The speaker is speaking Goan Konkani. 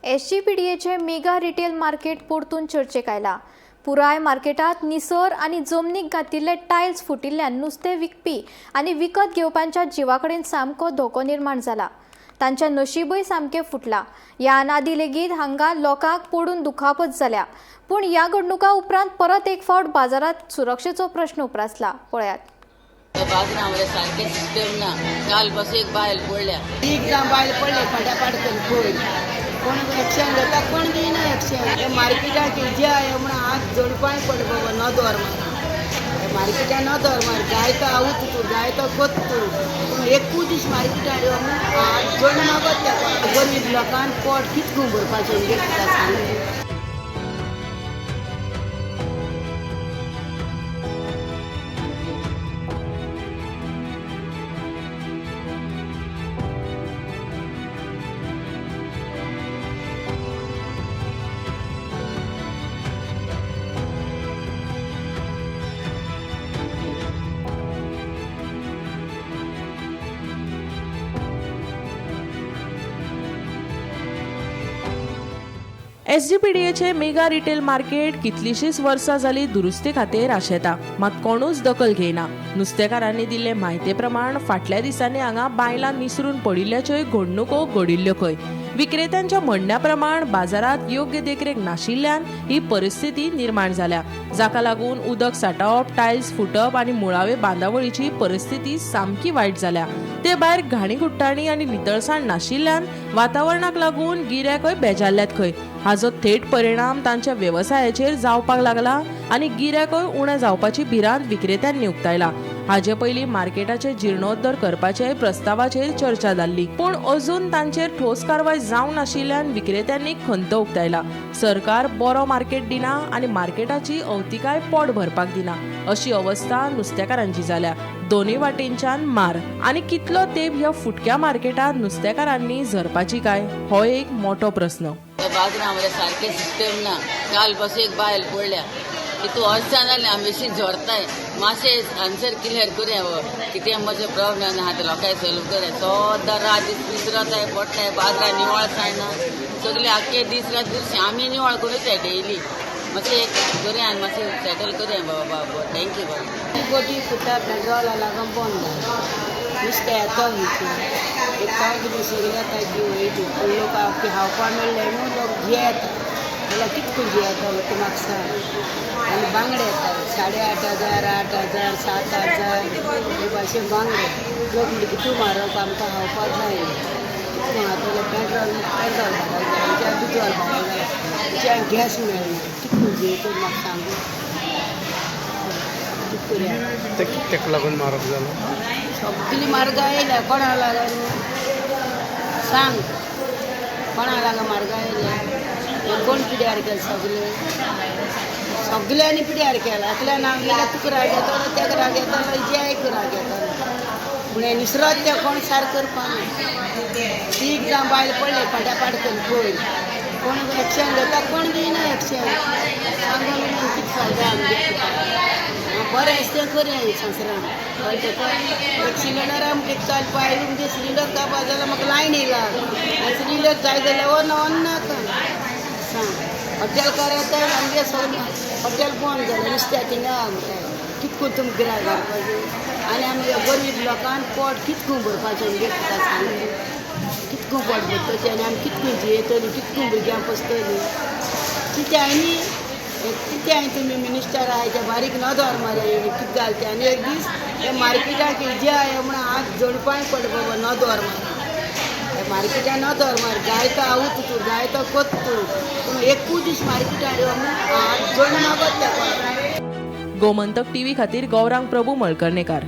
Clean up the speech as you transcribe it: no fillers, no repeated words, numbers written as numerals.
एसजीपीडीएचें मेगा रिटेल मार्केट परतून चर्चेक आयला. पुराय मार्केटात निसर आनी जमनीक घातिल्ले टायल्स फुटिल्ल्यान नुस्तें विकपी आनी विकत घेवप्यांच्या जिवा कडेन सामको धोको निर्माण जाला. तांचें नशीबय सामकें फुटलां. ह्या आदी लेगीत हांगा लोकांक पडून दुखापत जाल्या. पूण ह्या घडणुका उपरांत परत एक फावट बाजारांत सुरक्षेचो प्रश्न उप्रासला. पळयात. बाजारामध्ये सारखे सिस्टम ना. काल बस एक बायल पडल्या. एक जावं बायल पडले फाट्या करून पळय कोण एक्शन घेता कोण घेयना एक्शन. मार्केटाक जे आहे म्हणून हात जोडपाय पडले बाबा नदर मार मार्केटान नदर मार जायतो आवत तूं जायतो कोत तूं पूण एकूच दीस मार्केटान यो म्हणून हात जोडून मागत त्या गरीब लोकांक पोट कितकूं भरपाचें तुका सांग. एसजीपीडीएचे मेगा रिटेल मार्केट कितलीशीच वर्सां जाली दुरुस्ती खातीर आशेता, मात कोणूच दखल घेयना. नुस्तेकारांनी दिल्ले म्हायती प्रमाण फाटल्या दिसांनी हांगा बायलां निसरून पडिल्ल्याच्योय घडणुको घडिल्ल्यो खंय. विक्रेत्यांच्या म्हणण्या प्रमाण बाजारात योग्य देखरेख नाशिल्ल्यान ही परिस्थिती निर्माण जाल्या, जाका लागून उदक साठोवप, टायल्स फुटप आनी मुळावे बांदावळीची परिस्थिती सामकी वायट जाल्या. ते भायर घाणी गुट्टाणी आनी नितळसाण नाशिल्ल्यान वातावरणाक लागून गिरायकय बेजारल्यात खंय. हाजो थेट परिणाम तांच्या वेवसायाचेर जावपाक लागला आनी गिरायकय उणें जावपाची भिरांत विक्रेत्यांनी उक्तायला. हाजे पयलीं मार्केटाचे जिर्णोद्धार करपाचे प्रस्तावाचेर चर्चा जाल्ली, पूण अजून तांचेर ठोस कारवाय जावंक नाशिल्ल्यान विक्रेत्यांनी खंत उक्तायला. सरकार बरो मार्केट दिना आनी मार्केटाची अवतिकाय पोट भरपाक दिना अशी अवस्था नुस्तेकारांची जाल्या. दोनूय वाटेनच्यान मार आनी कितलो तेंप ह्या फुटक्या मार्केटात नुस्तेकारांनी झरपाची काय, हो एक मोठो प्रस्न. बाजारामध्ये सारखे सिस्टम ना. काल बस एक बायल पडल्या. कितू वर्सां जालीं आमी अशी झरताय. मातशें आन्सर क्लियर करुया कितें मातशें प्रॉब्लेम आहा ते लोकांक सोल्व करुया. सद्दां रात दीस विसरताय पडटाय. बाजारान निवळ सायना सगळे आख्खे दीस रात दुसरे आमी निवळ करूच डेली. मातशें एक करुया आनी मातशें सेटल करुया बाबा. बाबा thank you बाबा. बोटी फुटा पेट्रोला लागून बंद जालें. नुस्तें येता एक पावस सगळे येता जी वयती पूण लोक खावपा मेळ्ळें न्हू लोक जियेता जाल्यार कितको जियेता तूं म्हाका सांग. आनी बांगडे येता 8,500 8,000 7,000 हे भाशेन बांगडे. लोक म्हणटा कितू म्हारग आमकां खावपाक जाय. कितको आतां पेट्रोल पेट्रोल म्हारग जालें, डिजल म्हारग जालें, गॅस मेळना. कितको जियेता म्हाका सांगू. तेका लागून म्हारग जालो सगळी म्हारगाय येयल्या. कोणा लागून सांग, कोणा लागून म्हारगाय येयल्या? हें कोण पिड्यार केलें? सगळें सगळ्यांनी पिड्यार केलां. एकल्यान हांव गेल्यार तुका राग येतलो, तेका राग येतलो, हिज्याक राग येतलो. पूण हें निसरत तें कोण सारकें करपा ना. तीग जावं बायल पडले फाट्या पाट करून पळय कोण एक्शन घेता कोण घेयना एक्शन. सांगून कितें फायदा आमगे? बरें आसा तें करुया संवसारान. कळटा पळय एक सिलिंडर आमकां एक चलपा आयली म्हणजे सिलिंडर कापा जाल्यार म्हाका लायन येयला आनी सिलिंडर जाय जाल्यार हो ना नाका सांग. हॉटेलकार येता आमगे सगळें हॉटेल बंद जालें. नुस्त्याक थिंगा आमकां कितको तुमकां गिरायक घालपाचें आनी आमगे गरीब लोकांक पोट कितको भरपाचें आमगे तुका सांग. कितको पोट भरतचें आनी आमी कितको जियेतलीं, कितको भुरग्यांक पोसतलीं? कितें आनी कितें हांवें तुमी मिनिस्टर आहाय ते बारीक नदर मरे कितें जालें तें. आनी एक दीस हे मार्केटाक जे आहे म्हणून हात जोडपाय पडले बाबा नदर मार मार्केटान नदर मार जायतो आवत तूं जायतो कोत तूं पूण एकूच दीस मार्केटान यो म्हणून हात जोडून मागत त्या. गोमंतक टीव्ही खातीर गौरांग प्रभू मळकर्णेकार.